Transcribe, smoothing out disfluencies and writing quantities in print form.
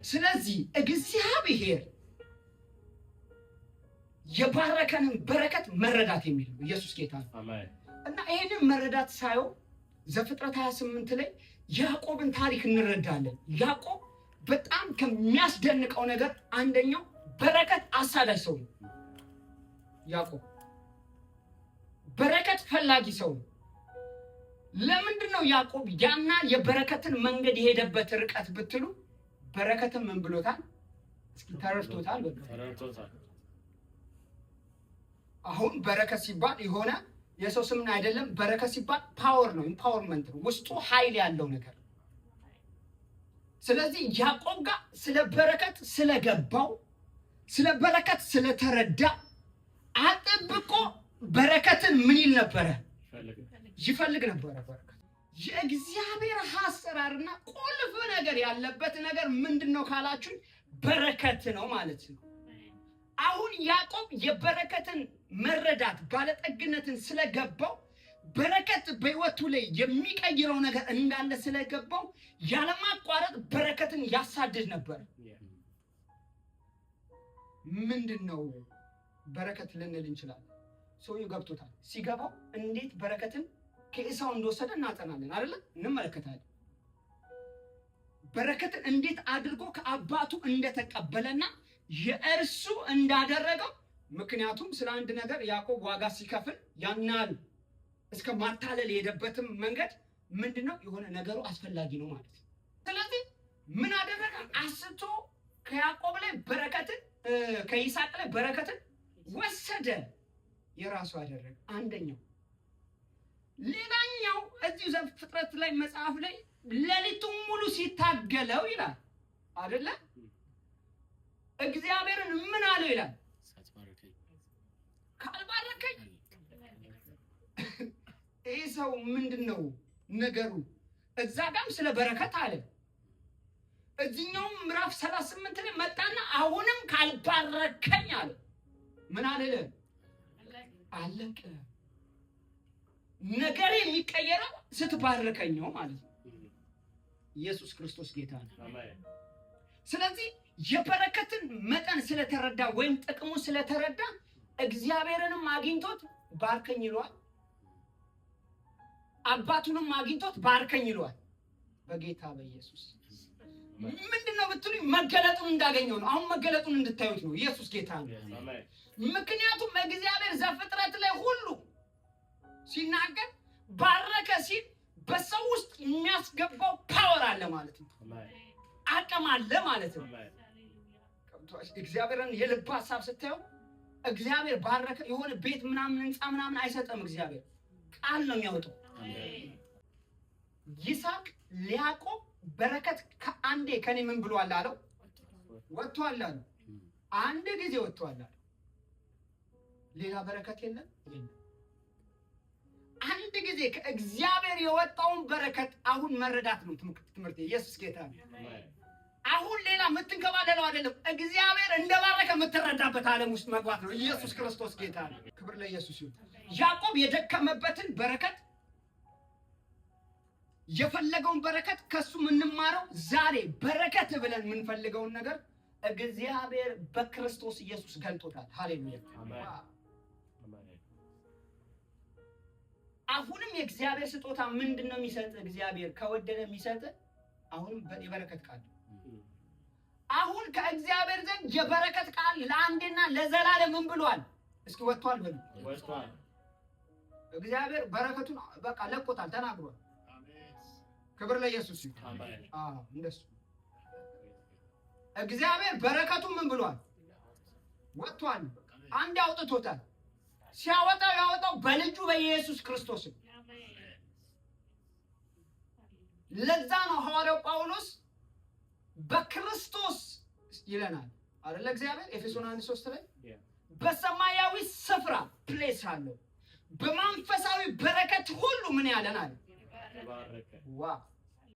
ስለዚህ እግዚአብሔር የባረከንን በረከት መረዳት የሚል ነው። ኢየሱስ ጌታ ነው። እና ይሄንን መረዳት ሳየው ዘፍጥረት 28 ላይ ያዕቆብን ታሪክ እንረዳለን። ያዕቆብ በጣም ከሚያስደንቀው ነገር አንደኛው በረከት አሳዳጅ ሰው ነው። ያዕቆብ በረከት ፈላጊ ሰው ነው። ለምንድን ነው ያዕቆብ ያና የበረከትን መንገድ የሄደበት ርቀት ብትሉ፣ በረከትን ምን ብሎታል? እስኪ ተረድቶታል። በቃ ተረድቶታል። አሁን በረከት ሲባል የሆነ የሰው ስምን አይደለም። በረከት ሲባል power ነው፣ empowerment ነው፣ ውስጡ ኃይል ያለው ነገር። ስለዚህ ያዕቆብ ጋር ስለ በረከት ስለገባው፣ ስለ በረከት ስለተረዳ አጥብቆ በረከትን ምን ይል ነበረ? ይፈልግ ነበረ። በረከት የእግዚአብሔር አሰራርና ቁልፍ ነገር ያለበት ነገር ምንድን ነው ካላችሁኝ፣ በረከት ነው ማለት ነው። አሁን ያዕቆብ የበረከትን መረዳት፣ ባለጠግነትን ስለገባው፣ በረከት በሕይወቱ ላይ የሚቀይረው ነገር እንዳለ ስለገባው ያለማቋረጥ በረከትን ያሳድድ ነበር። ምንድን ነው በረከት ልንል እንችላለን። ሰውየው ገብቶታል። ሲገባው እንዴት በረከትን ከኤሳው እንደወሰደ እናጠናለን አይደለ? እንመለከታለን። በረከትን እንዴት አድርጎ ከአባቱ እንደተቀበለና የእርሱ እንዳደረገው። ምክንያቱም ስለ አንድ ነገር ያዕቆብ ዋጋ ሲከፍል ያናል እስከ ማታለል የሄደበትም መንገድ ምንድን ነው? የሆነ ነገሩ አስፈላጊ ነው ማለት ነው። ስለዚህ ምን አደረገ? አስቶ ከያዕቆብ ላይ በረከትን፣ ከይስሐቅ ላይ በረከትን ወሰደ፣ የራሱ አደረገ። አንደኛው። ሌላኛው እዚሁ ዘፍጥረት ላይ መጽሐፍ ላይ ሌሊቱን ሙሉ ሲታገለው ይላል አይደለ? እግዚአብሔርን ምን አለው ይላል? ካልባረከኝ። ይህ ሰው ምንድን ነው ነገሩ? እዛ ጋም ስለ በረከት አለ። እዚህኛውም ምዕራፍ 38 ላይ መጣና አሁንም ካልባረከኝ አለ። ምን አለ? አለቀ። ነገር የሚቀየረው ስትባርከኝ ነው ማለት ነው። ኢየሱስ ክርስቶስ ጌታ ነው። ስለዚህ የበረከትን መጠን ስለተረዳ ወይም ጥቅሙ ስለተረዳ እግዚአብሔርንም አግኝቶት ባርከኝ ይለዋል። አባቱንም አግኝቶት ባርከኝ ይለዋል። በጌታ በኢየሱስ። ምንድን ነው ብትሉኝ መገለጡን እንዳገኘው ነው። አሁን መገለጡን እንድታዩት ነው። ኢየሱስ ጌታ ነው። ምክንያቱም እግዚአብሔር ዘፍጥረት ላይ ሁሉ ሲናገር ባረከ ሲል በሰው ውስጥ የሚያስገባው power አለ ማለት ነው። አቅም አለ ማለት ነው። እግዚአብሔርን የልብ ሀሳብ ስታየው እግዚአብሔር ባረከ የሆነ ቤት ምናምን ህንፃ ምናምን አይሰጥም። እግዚአብሔር ቃል ነው የሚያወጣው። ይስሐቅ ለያዕቆብ በረከት ከአንዴ ከኔ ምን ብሏል አለው? ወጥቷል አለው። አንድ ጊዜ ወጥቷል አለው። ሌላ በረከት የለም፣ የለም። አንድ ጊዜ ከእግዚአብሔር የወጣውን በረከት አሁን መረዳት ነው ትምህርት። ኢየሱስ ጌታ ነው። አሁን ሌላ የምትንከባለለው አይደለም። እግዚአብሔር እንደባረከ የምትረዳበት ዓለም ውስጥ መግባት ነው። ኢየሱስ ክርስቶስ ጌታ ነው። ክብር ለኢየሱስ ይሁን። ያዕቆብ የደከመበትን በረከት፣ የፈለገውን በረከት ከሱ የምንማረው ዛሬ በረከት ብለን የምንፈልገውን ነገር እግዚአብሔር በክርስቶስ ኢየሱስ ገልጦታል። ሃሌሉያ። አሁንም የእግዚአብሔር ስጦታ ምንድን ነው የሚሰጥ? እግዚአብሔር ከወደደ የሚሰጥ አሁንም የበረከት ቃል። አሁን ከእግዚአብሔር ዘንድ የበረከት ቃል ለአንዴና ለዘላለም ምን ብሏል? እስኪ ወጥቷል በሉ። እግዚአብሔር በረከቱን በቃ ለቆታል፣ ተናግሯል። ክብር ለኢየሱስ ይሁን። አዎ እንደሱ እግዚአብሔር በረከቱን ምን ብሏል? ወጥቷል። አንድ አውጥቶታል። ሲያወጣው ያወጣው በልጁ በኢየሱስ ክርስቶስ ነው። ለዛ ነው ሐዋርያው ጳውሎስ በክርስቶስ ይለናል አይደለ? እግዚአብሔር ኤፌሶን 1:3 ላይ በሰማያዊ ስፍራ place አለው፣ በመንፈሳዊ በረከት ሁሉ ምን ያለን አለ። ዋ!